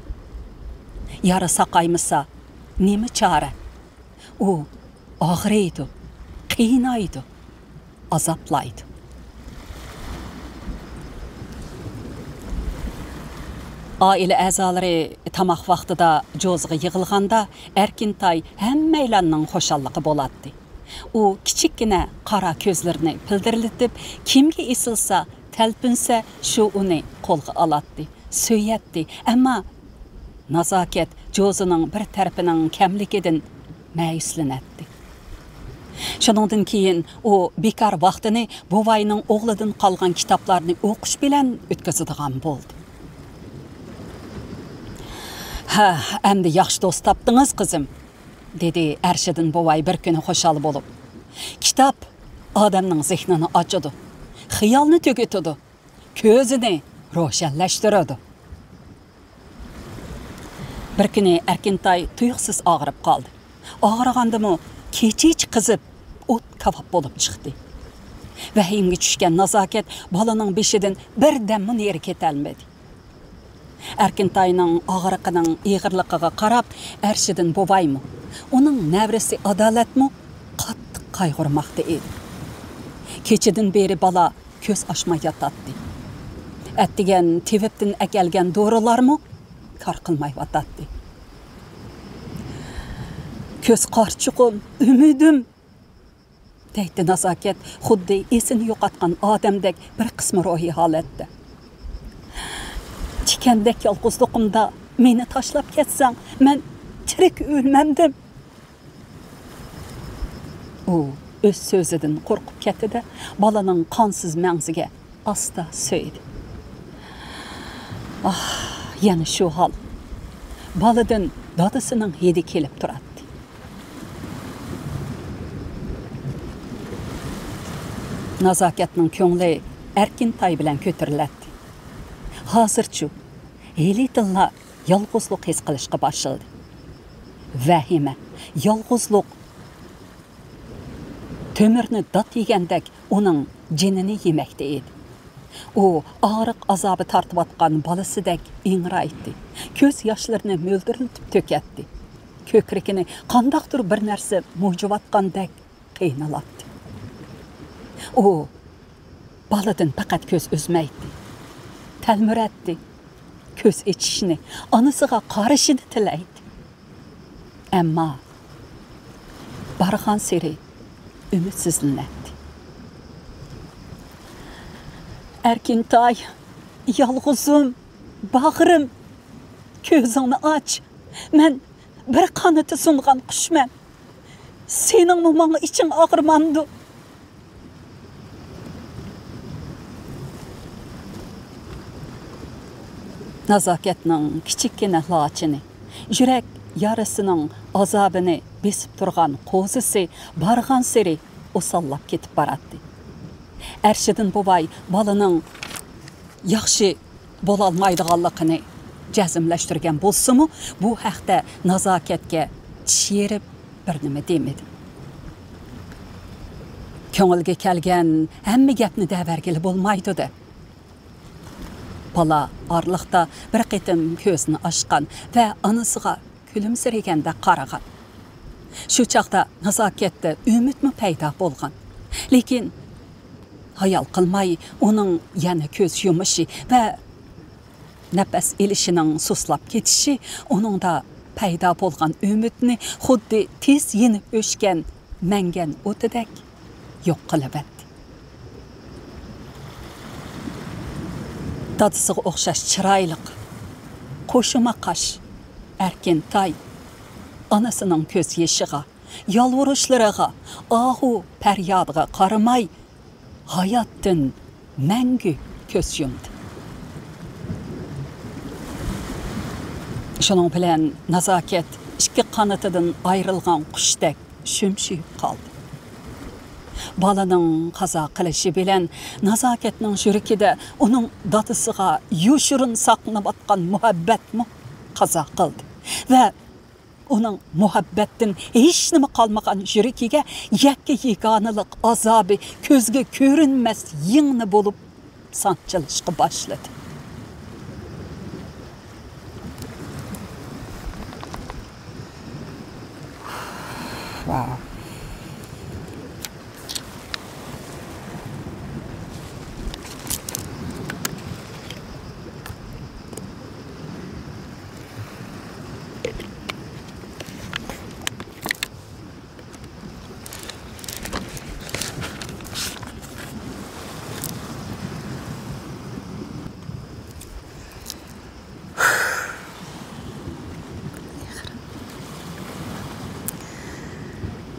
يارا ساقايمىسا، نېمە چارە؟ ئۇ ئاغرىيدۇ، قىينايدۇ، ئازابلايدۇ. ئائىلە ئەزالىرى تاماق ۋاقتىدا جوزىغا يىغىلغاندا، ئەركىنتاي ھەممەيلەننىڭ خۇشاللىقى بولاتتى. ئۇ كىچىككىنە قارا كۆزلىرىنى پىلدىرلىتىپ، كىمگە ئېسىلسا، تەلپۈنسە، شۇ ئۇنى قولغا ئالاتتى، سۆيەتتى. ئەمما نازاكەت جوزىنىڭ بىر تەرىپىنىڭ كەملىكىدىن مەيۈسلىنەتتى. شۇنىڭدىن كېيىن ئۇ بىكار ۋاقتىنى بوۋاينىڭ ئوغلىدىن قالغان كىتابلارنى ئوقۇش بىلەن ئۆتكۈزىدىغان بولدى. «ھە، ئەمدى ياخشى دوست تاپتىڭىز، قىزىم»، دېدى ئەرشىدىن بوۋاي بىر كۈنى خۇشال بولۇپ. «كىتاب ئادەمنىڭ زېھنىنى ئاچىدۇ، خىيالنى تۈگىتىدۇ، كۆزىنى روشەنلەشتۈرىدۇ.» بىر كۈنى ئەركىنتاي تۇيۇقسىز ئاغرىپ قالدى. ئاغرىغاندىمۇ كېچىچە قىزىپ، ئوت كاۋاپ بولۇپ چىقتى. ۋەھىمگە چۈشكەن نازاكەت بالىنىڭ بېشىدىن بىردەممۇ نېرى كېتەلمىدى. ئەركىنتاينىڭ ئاغرىقىنىڭ ئېغىرلىقىغا قاراپ، ئەرشىدىن بوۋايمۇ، ئۇنىڭ نەۋرىسى ئادالەتمۇ قاتتىق قايغۇرماقتا ئىدى. كېچىدىن بېرى بالا كۆز ئاچماي ياتاتتى. ئەتىگەن تېۋىپتىن ئەكەلگەن دورىلارمۇ كار قىلمايۋاتاتتى. «كۆز قارىچۇقۇم، ئۈمىدىم!» دەيتتى نازاكەت خۇددى ئېسىنى يوقاتقان ئادەمدەك بىر قىسمى روھىي ھالەتتە. «تىكەندەك يالغۇزلۇقۇمدا مېنى تاشلاپ كەتسەڭ، مەن تىرىك ئۆلمەمدىم.» ئۇ ئۆز سۆزىدىن قورقۇپ كەتتى-دە، بالىنىڭ قانسىز مەڭزىگە ئاستا سۆيدى. ئاھ، يەنە شۇ ھال. بالىدىن دادىسىنىڭ ھىدى كېلىپ تۇراتتى. نازاكەتنىڭ كۆڭلى ئەركىنتاي بىلەن كۆتۈرۈلەتتى. ھازىرچۇ، ھېلىدىنلا يالغۇزلۇق ھېس قىلىشقا باشلىدى. ۋەھىمە، يالغۇزلۇق تۆمۈرنى دات يېگەندەك ئۇنىڭ جېنىنى يېمەكتە ئىدى. ئۇ ئاغرىق ئازابى تارتىۋاتقان بالىسىدەك ئىڭرايتتى. كۆز ياشلىرىنى مۆلدۈرلىتىپ تۆكەتتى. كۆكرىكىنى قانداقتۇر بىر نەرسە مۇجۇۋاتقاندەك قىينىلاتتى. ئۇ بالىدىن پەقەت كۆز ئۈزمەيتتى. تەلمۈرەتتى. كۆز ئېچىشنى، ئانىسىغا قارىشىنى تىلەيتتى. ئەمما بارغانسېرى ئۈمىدسىزلىنەتتى. «ئەركىنتاي، يالغۇزۇم، باغرىم، كۆزۈڭنى ئاچ. مەن بىر قانىتى سۇنغان قۇشمەن. سېنىڭمۇ ماڭا ئىچىڭ ئاغرىمامدۇ؟» نازاكەتنىڭ كىچىككىنە لاچىنى، يۈرەك يارىسىنىڭ ئازابىنى بېسىپ تۇرغان قوزىسى بارغانسېرى ئوساللاپ كېتىپ باراتتى. ئەرشىدىن بوۋاي بالىنىڭ ياخشى بولالمايدىغانلىقىنى جەزملەشتۈرگەن بولسىمۇ، بۇ ھەقتە نازاكەتكە چىش يېرىپ بىر نېمە دېمىدى. «كۆڭۈلگە كەلگەن ھەممە گەپنى دەۋەرگىلى بولمايدۇ» دەپ. بالا ئارىلىقتا بىر قېتىم كۆزىنى ئاچقان ۋە ئانىسىغا كۈلۈمسىرىگەندەك قارىغان. شۇ چاغدا نازاكەتتە ئۈمىدمۇ پەيدا بولغان. لېكىن ھايال قىلماي ئۇنىڭ يەنە كۆز يۇمۇشى ۋە نەپەس ئېلىشىنىڭ سۇسلاپ كېتىشى ئۇنىڭدا پەيدا بولغان ئۈمىدنى خۇددى تېز يېنىپ ئۆچكەن مەڭگەن ئوتىدەك يوق قىلىۋەتتى. دادىسىغا ئوخشاش چىرايلىق، قوشۇما قاش، ئەركىنتاي ئانىسىنىڭ كۆز يېشىغا، يالۋۇرۇشلىرىغا، ئاھۇ پەريادىغا قارىماي، ھاياتتىن مەڭگۈ كۆز يۇمدى. شۇنىڭ بىلەن نازاكەت ئىككى قانىتىدىن ئايرىلغان قۇشتەك شۈمشىيىپ قالدى. بالىنىڭ قازا قىلىشى بىلەن نازاكەتنىڭ يۈرىكىدە ئۇنىڭ دادىسىغا يوشۇرۇن ساقلىنىۋاتقان مۇھەببەتمۇ قازا قىلدى ۋە ئۇنىڭ مۇھەببەتتىن ھېچنېمە قالمىغان يۈرىكىگە يەككە-يېگانىلىق ئازابى كۆزگە كۆرۈنمەس يىڭنە بولۇپ سانچىلىشقا باشلىدى. ۋاۋ.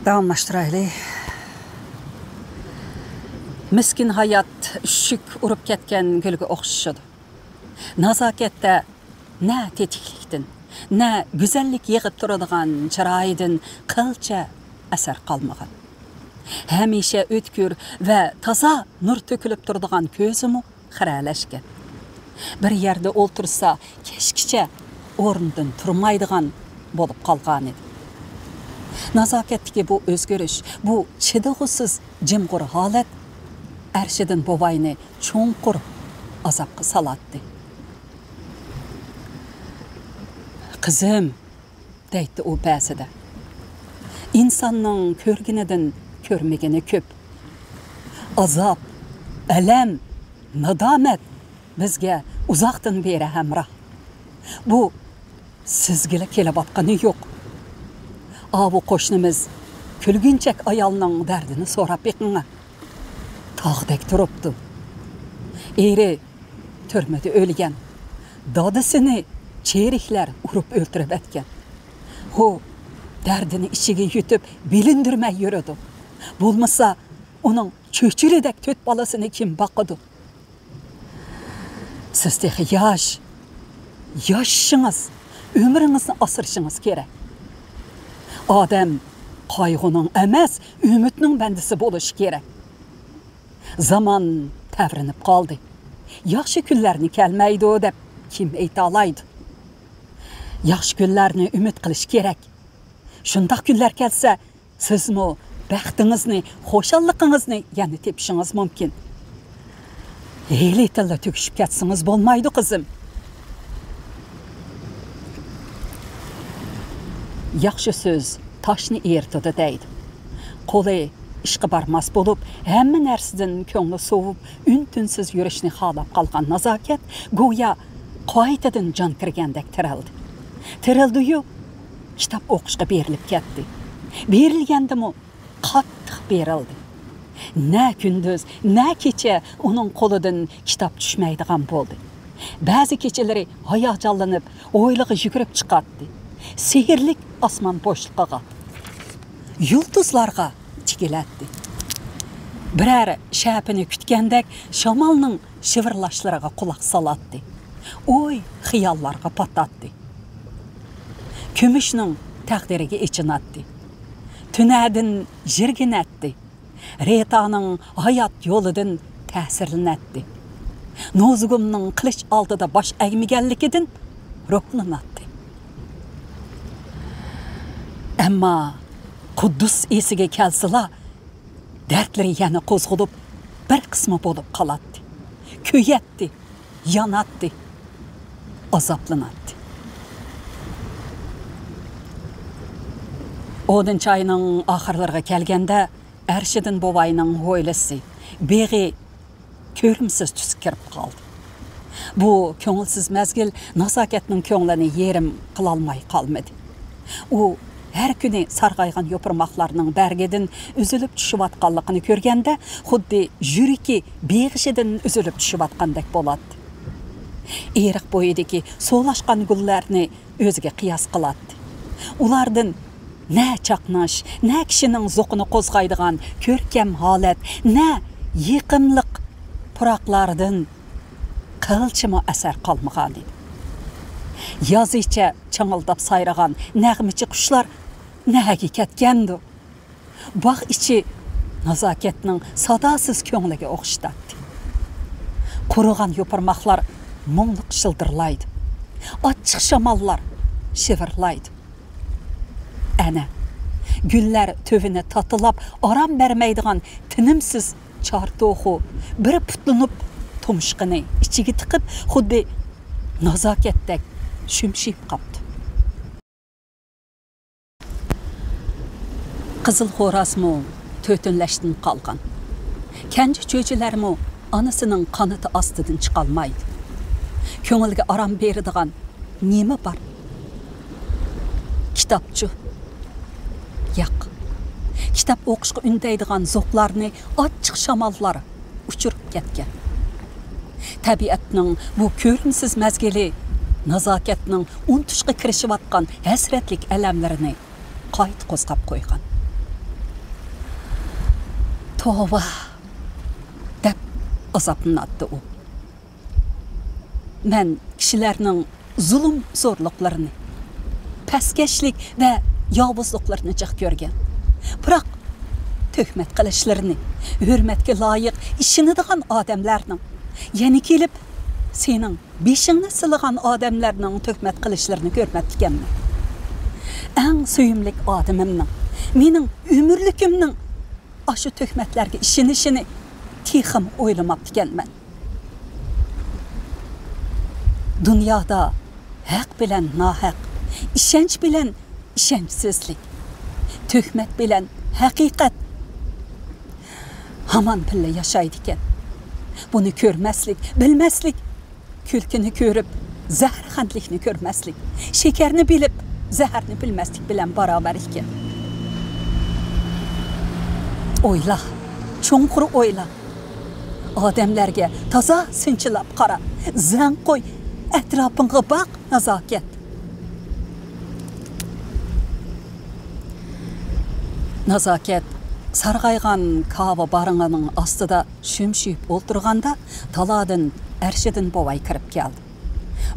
داۋاملاشتۇرايلى. مىسكىن ھايات ئۈششۈك ئۇرۇپ كەتكەن گۈلگە ئوخشىشىدۇ. نازاكەتتە نە تېتىكلىكتىن، نە گۈزەللىك يېغىپ تۇرىدىغان چىرايىدىن قىلچە ئەسەر قالمىغان. ھەمىشە ئۆتكۈر ۋە تازا نۇر تۆكۈلۈپ تۇرىدىغان كۆزىمۇ خىرەلەشكەن. بىر يەردە ئولتۇرسا، كەچكىچە ئورنىدىن تۇرمايدىغان بولۇپ قالغانىدى. نازاكەتتىكى بۇ ئۆزگىرىش، بۇ چىدىغۇسىز جىمغۇر ھالەت ئەرشىدىن بوۋاينى چوڭقۇر ئازابقا سالاتتى. «قىزىم»، دەيتتى ئۇ بەزىدە. «ئىنساننىڭ كۆرگىنىدىن كۆرمىگىنى كۆپ. ئازاب، ئەلەم، نادامەت بىزگە ئۇزاقتىن بېرى ھەمراھ. بۇ سىزگىلا كېلىۋاتقىنى يوق. ئاۋۇ قوشنىمىز كۈلگۈنچەك ئايالنىڭ دەردىنى سوراپ بېقىڭا. تاغدەك تۇرۇپتۇ. ئېرى تۈرمىدە ئۆلگەن. دادىسىنى چېرىكلەر ئۇرۇپ ئۆلتۈرۈۋەتكەن. ھۇ، دەردىنى ئىچىگە يۇتۇپ، بىلىندۈرمەي يۈرىدۇ. بولمىسا، ئۇنىڭ چۆچۈرىدەك تۆت بالىسىنى كىم باقىدۇ؟ سىز تېخى ياش. ياشىشىڭىز، ئۆمرىڭىزنى ئاسرىشىڭىز كېرەك. ئادەم قايغۇنىڭ ئەمەس، ئۈمىدنىڭ بەندىسى بولۇشى كېرەك. زامان تەۋرىنىپ قالدى. ياخشى كۈنلەرنى كەلمەيدۇ دەپ كىم ئېيتالايدۇ؟ ياخشى كۈنلەرنى ئۈمىد قىلىش كېرەك. شۇنداق كۈنلەر كەلسە، سىزمۇ بەختىڭىزنى، خۇشاللىقىڭىزنى يەنە تېپىشىڭىز مۇمكىن. ھېلىتىنلا تۈگىشىپ كەتسىڭىز بولمايدۇ، قىزىم. ياخشى سۆز تاشنى ئېرىتىدۇ دەيدۇ. قولى ئىشقا بارماس بولۇپ، ھەممە نەرسىدىن كۆڭلى سوۋۇپ، ئۈن-تىنسىز يۈرۈشنى خالاپ قالغان نازاكەت گويا قايتىدىن جان كىرگەندەك تىرىلدى. تىرىلدىيۇ، كىتاب ئوقۇشقا بېرىلىپ كەتتى. بېرىلگەندىمۇ قاتتىق بېرىلدى. نە كۈندۈز، نە كېچە ئۇنىڭ قولىدىن كىتاب چۈشمەيدىغان بولدى. بەزى كېچىلىرى ھاياجانلىنىپ، ھويلىغا يۈگۈرۈپ چىقاتتى. سېھىرلىك ئاسمان بوشلۇقىغا، يۇلتۇزلارغا تىكىلەتتى. بىرەر شەپىنى كۈتكەندەك شامالنىڭ شىۋىرلاشلىرىغا قۇلاق سالاتتى. ئوي، خىياللارغا پاتاتتى. كۈمۈشنىڭ تەقدىرىگە ئېچىناتتى. تۈنەدىن يىرگىنەتتى. رىتانىڭ ھايات يولىدىن تەسىرلىنەتتى. نوزۇگۇمنىڭ قىلىچ ئالدىدا باش ئەگمىگەنلىكىدىن روھلىناتتى. ئەمما قۇددۇس ئېسىگە كەلسىلا، دەردلىرى يەنە قوزغىلىپ، بىر قىسمى بولۇپ قالاتتى. كۆيەتتى، ياناتتى، ئازابلىناتتى. ئونىنچى ئاينىڭ ئاخىرلىرىغا كەلگەندە، ئەرشىدىن بوۋاينىڭ ھويلىسى، بېغى كۆرۈمسىز تۈسكە كىرىپ قالدى. بۇ كۆڭۈلسىز مەزگىل نازاكەتنىڭ كۆڭلىنى يېرىم قىلالماي قالمىدى. ئۇ ھەر كۈنى سارغايغان يوپۇرماقلارنىڭ بەرگىدىن ئۈزۈلۈپ چۈشۈۋاتقانلىقىنى كۆرگەندە، خۇددى يۈرىكى بېغىشىدىن ئۈزۈلۈپ چۈشۈۋاتقاندەك بولاتتى. ئېرىق بويىدىكى سولاشقان گۈللەرنى ئۆزىگە قىياس قىلاتتى. ئۇلاردىن نە چاقناش، نە كىشىنىڭ زوقىنى قوزغايدىغان كۆركەم ھالەت، نە يېقىملىق پۇراقلاردىن قىلچىمۇ ئەسەر قالمىغانىدى. يازىچە چىڭىلداپ سايرىغان نەغمىچى قۇشلار نەگە كەتكەندۇ؟ باغ ئىچى نازاكەتنىڭ ساداسىز كۆڭلىگە ئوخشىتاتتى. قۇرۇغان يوپۇرماقلار مۇڭلۇق شىلدىرلايدۇ. ئاچچىق شاماللار شىۋىرلايدۇ. ئەنە، گۈللەر تۈۋىنى تاتىلاپ ئارام بەرمەيدىغان تىنىمسىز چارتوخۇ بىر پۇتلىنىپ، تۇمشۇقىنى ئىچىگە تىقىپ، خۇددى نازاكەتتەك شۈمشىيىپ قاپتۇ. قىزىل خورازمۇ تۆتۈنلەشتىن قالغان. كەنجى چۆچىلەرمۇ ئانىسىنىڭ قانىتى ئاستىدىن چىقالمايدۇ. كۆڭۈلگە ئارام بېرىدىغان نېمە بار؟ كىتابچۇ؟ ياق. كىتاب ئوقۇشقا ئۈندەيدىغان زوقلارنى ئاچچىق شاماللار ئۇچۇرۇپ كەتكەن. تەبىئەتنىڭ بۇ كۆرۈمسىز مەزگىلى نازاكەتنىڭ ئۇنتۇشقا كىرىشىۋاتقان ھەسرەتلىك ئەلەملىرىنى قايتا قوزغاپ قويغان. «توۋا!» دەپ ئازابلىناتتى ئۇ. «مەن كىشىلەرنىڭ زۇلۇم-زورلۇقلىرىنى، پەسكەشلىك ۋە ياۋۇزلۇقلىرىنى جىق كۆرگەن. بىراق تۆھمەت قىلىشلىرىنى، ھۆرمەتكە لايىق، ئىشىنىدىغان ئادەملەرنىڭ، يەنە كېلىپ سېنىڭ بېشىڭنى سىلىغان ئادەملەرنىڭ تۆھمەت قىلىشلىرىنى كۆرمەپتىكەنمەن. ئەڭ سۆيۈملۈك ئادىمىمنىڭ، مېنىڭ ئۆمۈرلۈكۈمنىڭ ئاشۇ تۆھمەتلەرگە ئىشىنىشىنى تېخىمۇ ئويلىماپتىكەنمەن. دۇنيادا ھەق بىلەن ناھەق، ئىشەنچ بىلەن ئىشەنچسىزلىك، تۆھمەت بىلەن ھەقىقەت ھامان بىللە ياشايدىكەن. بۇنى كۆرمەسلىك، بىلمەسلىك، كۈلكىنى كۆرۈپ زەھەرخەندلىكنى كۆرمەسلىك، شېكەرنى بىلىپ زەھەرنى بىلمەسلىك بىلەن باراۋەر ئىكەن. ئويلا، چوڭقۇر ئويلا. ئادەملەرگە تازا سىنچىلاپ قارا، زەڭ قوي، ئەتراپىڭغا باق، نازاكەت.» نازاكەت سارغايغان كاۋا بارىڭىنىڭ ئاستىدا شۈمشىيىپ ئولتۇرغاندا، تالادىن ئەرشىدىن بوۋاي كىرىپ كەلدى.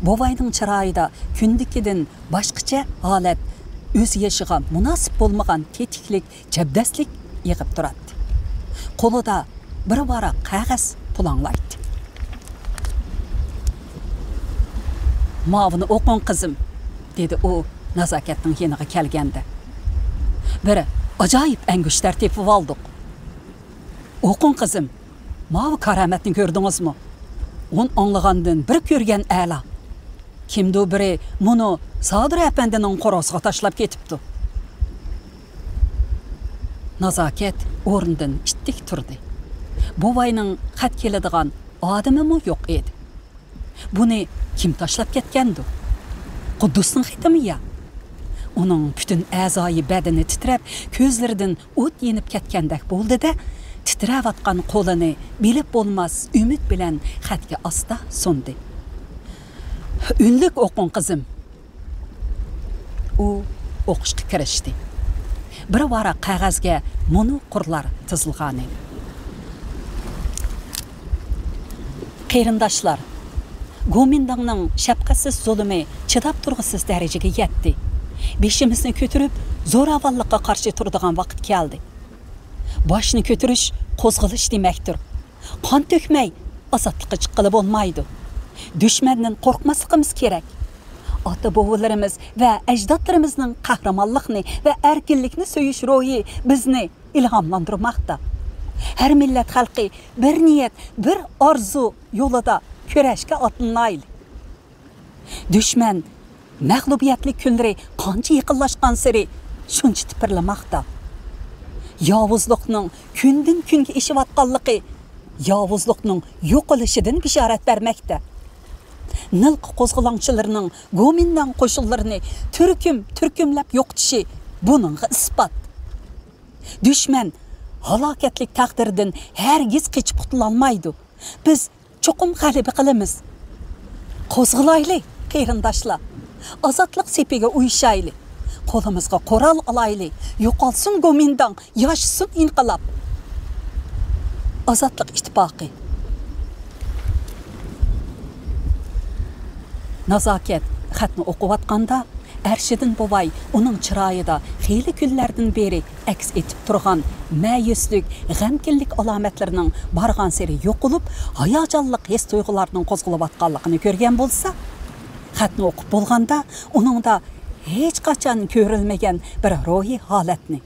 بوۋاينىڭ چىرايىدا كۈندىكىدىن باشقىچە ھالەت، ئۆز يېشىغا مۇناسىپ بولمىغان تېتىكلىك، چەبدەسلىك ئېغىپ تۇراتتى. قولىدا بىر ۋاراق قەغەز پۇلاڭلايتتى. «ماۋۇنى ئوقۇڭ، قىزىم»، دېدى ئۇ نازاكەتنىڭ يېنىغا كەلگەندە. «بىر ئاجايىپ ئەڭگۈشتەر تېپىۋالدۇق. ئوقۇڭ، قىزىم، ماۋۇ كارامەتنى كۆردىڭىزمۇ؟ ئۇنى ئاڭلىغاندىن بىر كۆرگەن ئەلا. كىمدۇ بىرى مۇنى سادىر ئەپەندىنىڭ قورۇسىغا تاشلاپ كېتىپتۇ.» نازاكەت ئورنىدىن ئىتتىك تۇردى. بوۋاينىڭ خەت كېلىدىغان ئادىمىمۇ يوق ئىدى. بۇنى كىم تاشلاپ كەتكەندۇ؟ قۇددۇسنىڭ خېتىمۇ يا؟ ئۇنىڭ پۈتۈن ئەزايى بەدىنى تىترەپ، كۆزلىرىدىن ئوت يېنىپ كەتكەندەك بولدى-دە، تىترەۋاتقان قولىنى بىلىپ بولماس ئۈمىد بىلەن خەتكە ئاستا سۇندى. «ئۈنلۈك ئوقۇڭ، قىزىم.» ئۇ ئوقۇشقا كىرىشتى. بىر ۋاراق قەغەزگە مۇنۇ قۇرلار تىزىلغانىدى. قېرىنداشلار، گومىنداڭنىڭ شەپقەتسىز زۇلۇمى چىداپ تۇرغۇسىز دەرىجىگە يەتتى. بېشىمىزنى كۆتۈرۈپ، زوراۋانلىققا قارشى تۇرىدىغان ۋاقىت كەلدى. باشنى كۆتۈرۈش قوزغىلىش دېمەكتۇر. قان تۆكمەي، ئازادلىققا چىققىلى بولمايدۇ. دۈشمەندىن قورقماسلىقىمىز كېرەك. ئاتا-بوۋىلىرىمىز ۋە ئەجدادلىرىمىزنىڭ قەھرىمانلىقنى ۋە ئەركىنلىكنى سۆيۈش روھى بىزنى ئىلھاملاندۇرماقتا. ھەر مىللەت خەلقى بىر نىيەت، بىر ئارزۇ يولىدا كۈرەشكە ئاتلىنايلى. دۈشمەن مەغلۇبىيەتلىك كۈنلىرى قانچە يېقىنلاشقانسېرى شۇنچە تىپىرلىماقتا. ياۋۇزلۇقنىڭ كۈندىن-كۈنگە ئېشىۋاتقانلىقى ياۋۇزلۇقنىڭ يوقىلىشىدىن بېشارەت بەرمەكتە. نىلقا قوزغىلاڭچىلىرىنىڭ گومىنداڭ قوشۇنلىرىنى تۈركۈم-تۈركۈملەپ يوقىتىشى بۇنىڭغا ئىسپات. دۈشمەن ھالاكەتلىك تەقدىرىدىن ھەرگىز قېچىپ قۇتۇلالمايدۇ. بىز چوقۇم غەلىبە قىلىمىز. قوزغىلايلى، قېرىنداشلار! ئازادلىق سېپىگە ئۇيۇشايلى! قولىمىزغا قورال ئالايلى! يوقالسۇن گومىنداڭ، ياشىسۇن ئىنقىلاب! ئازادلىق ئىتتىپاقى! نازاكەت خەتنى ئوقۇۋاتقاندا، ئەرشىدىن بوۋاي ئۇنىڭ چىرايىدا خېلى كۈنلەردىن بېرى ئەكس ئېتىپ تۇرغان مەيۈسلۈك، غەمكىنلىك ئالامەتلىرىنىڭ بارغانسېرى يوقىلىپ، ھاياجانلىق ھېس-تۇيغۇلارنىڭ قوزغىلىۋاتقانلىقىنى كۆرگەن بولسا، خەتنى ئوقۇپ بولغاندا، ئۇنىڭدا ھېچقاچان كۆرۈلمىگەن بىر روھىي ھالەتنى،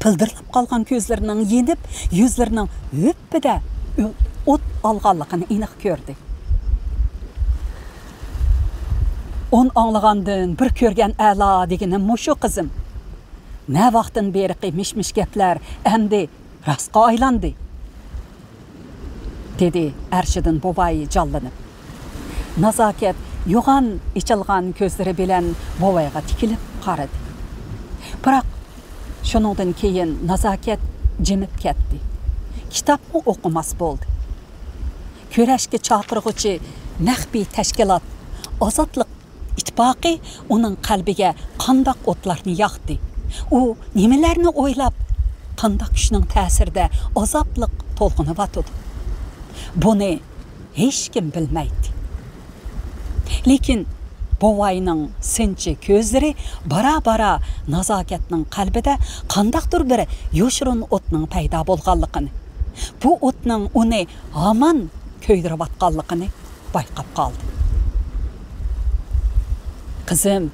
پىلدىرلاپ قالغان كۆزلىرىنىڭ يېنىپ، يۈزلىرىنىڭ ھۈپپىدە ئۆ-، ئوت ئالغانلىقىنى ئېنىق كۆردى. «ئون ئاڭلىغاندىن بىر كۆرگەن ئەلا دېگىنىم مۇشۇ، قىزىم. نەۋاقتىن بېرىقى مىش-مىش گەپلەر ئەمدى راستقا ئايلاندى»، دېدى ئەرشىدىن بوۋاي جانلىنىپ. نازاكەت يوغان ئېچىلغان كۆزلىرى بىلەن بوۋايغا تىكىلىپ قارىدى. بىراق، شۇنىڭدىن كېيىن نازاكەت جىمىپ كەتتى. كىتابمۇ ئوقۇماس بولدى. كۈرەشكە چاقىرغۇچى مەخپىي تەشكىلات، ئازادلىق ئىتتىپاقى ئۇنىڭ قەلبىگە قانداق ئوتلارنى ياقتى؟ ئۇ نېمىلەرنى ئويلاپ، قانداق كۈچنىڭ تەسىرىدە ئازابلىق تولغىنىۋاتىدۇ؟ بۇنى ھېچكىم بىلمەيتتى. لېكىن بوۋاينىڭ سىنچى كۆزلىرى بارا-بارا نازاكەتنىڭ قەلبىدە قانداقتۇر بىر يوشۇرۇن ئوتنىڭ پەيدا بولغانلىقىنى، بۇ ئوتنىڭ ئۇنى ھامان كۆيدۈرۈۋاتقانلىقىنى بايقاپ قالدى. «قىزىم،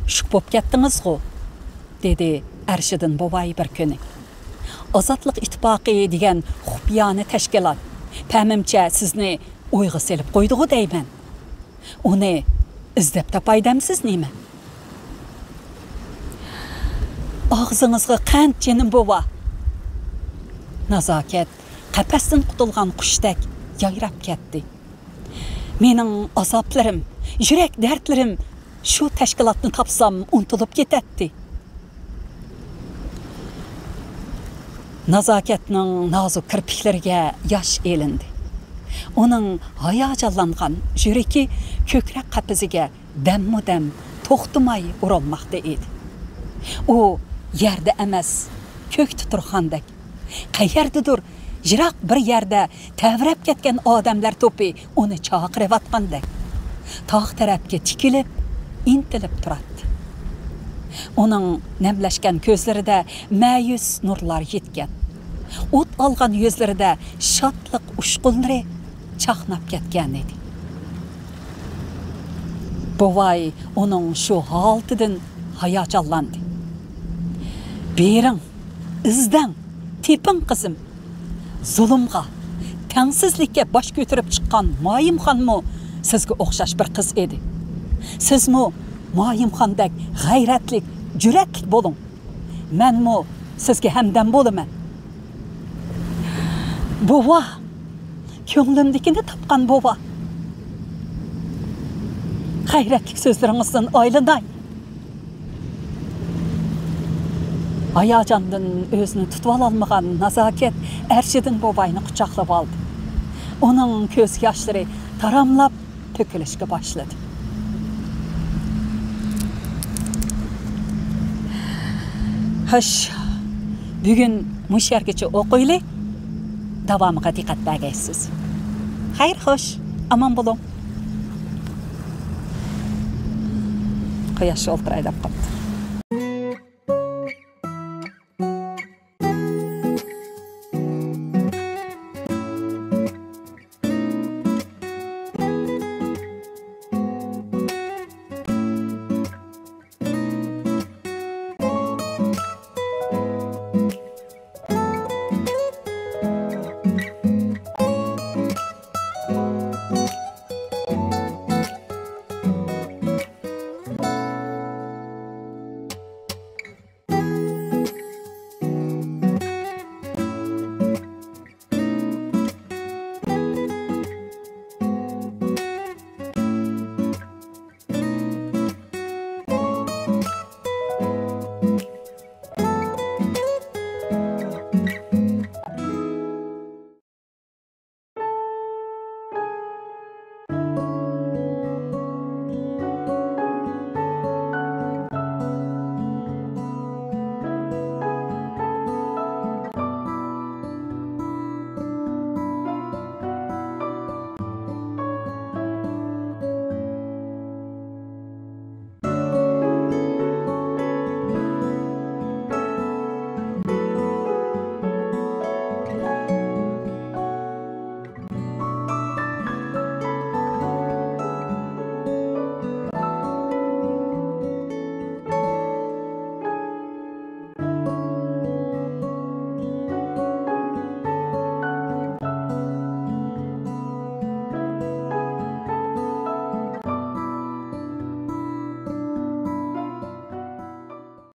شۈك بوپ كەتتىڭىزغۇ؟» دېدى ئەرشىدىن بوۋاي بىر كۈنى. «ئازادلىق ئىتتىپاقى دېگەن خۇپىيانە تەشكىلات، پەمىمچە، سىزنى ئويغا سېلىپ قويدىغۇ دەيمەن. ئۇنى ئىزدەپ تاپاي دەمسىز نېمە؟» «ئاغزىڭىزغا قەنت، جېنىم بوۋا!» نازاكەت قەپەستىن قۇتۇلغان قۇشتەك يايراپ كەتتى. «مېنىڭ ئازابلىرىم، يۈرەك دەردلىرىم شۇ تەشكىلاتنى تاپسام ئۇنتۇلۇپ كېتەتتى.» نازاكەتنىڭ نازۇك كىرپىكلىرىگە ياش ئېلىندى. ئۇنىڭ ھاياجانلانغان يۈرىكى كۆكرەك قەپىسىگە دەممۇ دەم توختىماي ئۇرۇلماقتا ئىدى. ئۇ يەردە ئەمەس، كۆكتە تۇرغاندەك. قەيەردىدۇر يىراق بىر يەردە تەۋرەپ كەتكەن ئادەملەر توپى ئۇنى چاقىرىۋاتقاندەك، تاغ تەرەپكە تىكىلىپ، ئىنتىلىپ تۇراتتى. ئۇنىڭ نەملەشكەن كۆزلىرىدە مەيۈس نۇرلار يىتكەن. ئوت ئالغان يۈزلىرىدە شادلىق ئۇچقۇنلىرى چاقناپ كەتكەن ئىدى. بوۋاي ئۇنىڭ شۇ ھالىتىدىن ھاياجانلاندى. «بېرىڭ، ئىزدەڭ، تېپىڭ، قىزىم. زۇلۇمغا، تەڭسىزلىككە باش كۆتۈرۈپ چىققان مايىمخانمۇ سىزگە ئوخشاش بىر قىز ئىدى. سىزمۇ مايىمخاندەك غەيرەتلىك، جۈرئەتلىك بولۇڭ. مەنمۇ سىزگە ھەمدەم بولىمەن.» «بوۋا، كۆڭلۈمدىكىنى تاپقان بوۋا. غەيرەتلىك سۆزلىرىڭىزدىن ئايلىناي.» ھاياجاندىن ئۆزىنى تۇتۇۋالالمىغان نازاكەت ئەرشىدىن بوۋاينى قۇچاقلىۋالدى. ئۇنىڭ كۆز ياشلىرى تاراملاپ تۆكۈلۈشكە باشلىدى. خوش، بۈگۈن مۇشۇ يەرگىچە ئوقۇيلى. داۋامىغا دىققەت بەرگەيسىز. خەير، خوش، ئامان بولۇڭ. قۇياش ئولتۇراي دەپ قاپتۇ.